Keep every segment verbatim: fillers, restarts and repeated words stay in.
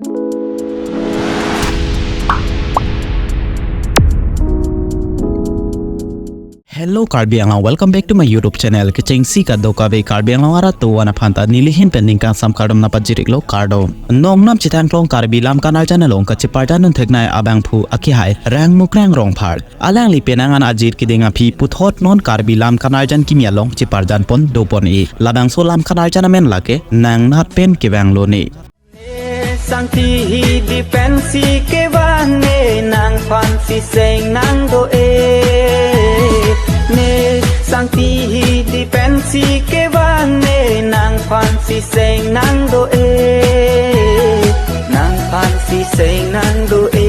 Hello Karbi Anglong, welcome back to my YouTube channel. Kechengsi kadokave Karbi Anglong arat atum aphan ta nelihin pen ningkan sam kardom nangpajir-iklo, kardom. Nongnam Chithangklong Karbi Lamkan Arjan along kacheparjan dun theknei abangphu akehai Rangmukrang Rongphar, alangli penang an ajir keding aphi puthot non Karbi Lamkan Arjan kimi along cheparjan pon dopon-e. Labangso Lamkan Arjan amen lake Nangnat pen Kevang Lone. Ne sangti hidi pensi kevang, ne nangphansi seng nang do-e. Ne sangti hidi pensi kevang, ne nangphansi seng nang do-e. Nangphansi seng nang do-e.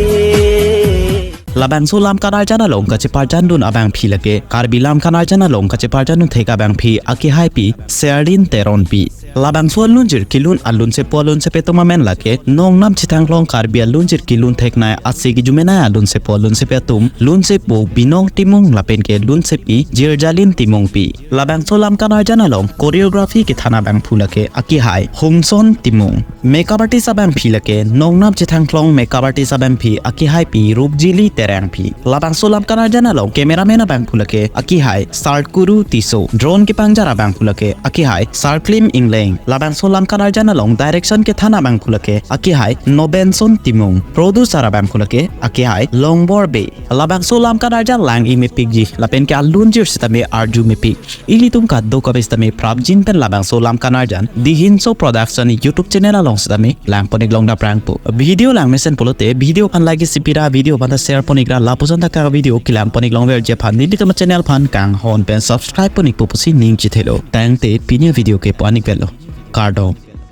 Labangso Lamkan Arjan along kacheparjan dun abangphi lake, Karbi Lamkan Arjan along kacheparjan dun thek abangphi akehaipi Serdin Teronpi. Labangso alunjir kelun alunsepo alunsepi atum amen lake, Nongnam Chithangklong Karbi alunjir kelun theknei ase kejumenei alunsepo alunsepi atum, lunsepo Binong Timung lapen ke lunsepi Jirjalin Timungpi. Labangso Lamkan Arjan along choreography kethan abangphu lake akehai Hungson Timung. Makeup artist abangphi lake, Nongnam Chithangklong makeup artist abangphi akehaipi Rupjili Terangpi. Labangso Lamkan Arjan along cameraman abangphu lake akehai Sarkuru Tisso. Drone kepangjar abangphu lake akehai Sarklim Ingleng. Labangso Lamkan Arjan along direction kethan abangphu lake akehai Nobenson Timung. Producer abangphu lake akehai Longbor Bey. Labangso Lamkan Arjan lang-i mepikji lapen ke alunjir sitame arju mepik. Ilitum kadokave sitame prapjin pen labangso Lamkan Arjan The Hinso Production YouTube channel along sitame langpon-iklong daprangpo. Video langmesen pulote video aphan like isi pira, video aphan ta share pon-ikra, lapuson ta ka video kelang pon-iklongverji aphan nelitum channel aphan kanghon pen subscribe pon-ikpo pusi ning chethelo. Tangte pini video ke pu-an-ikvelo. Kardom.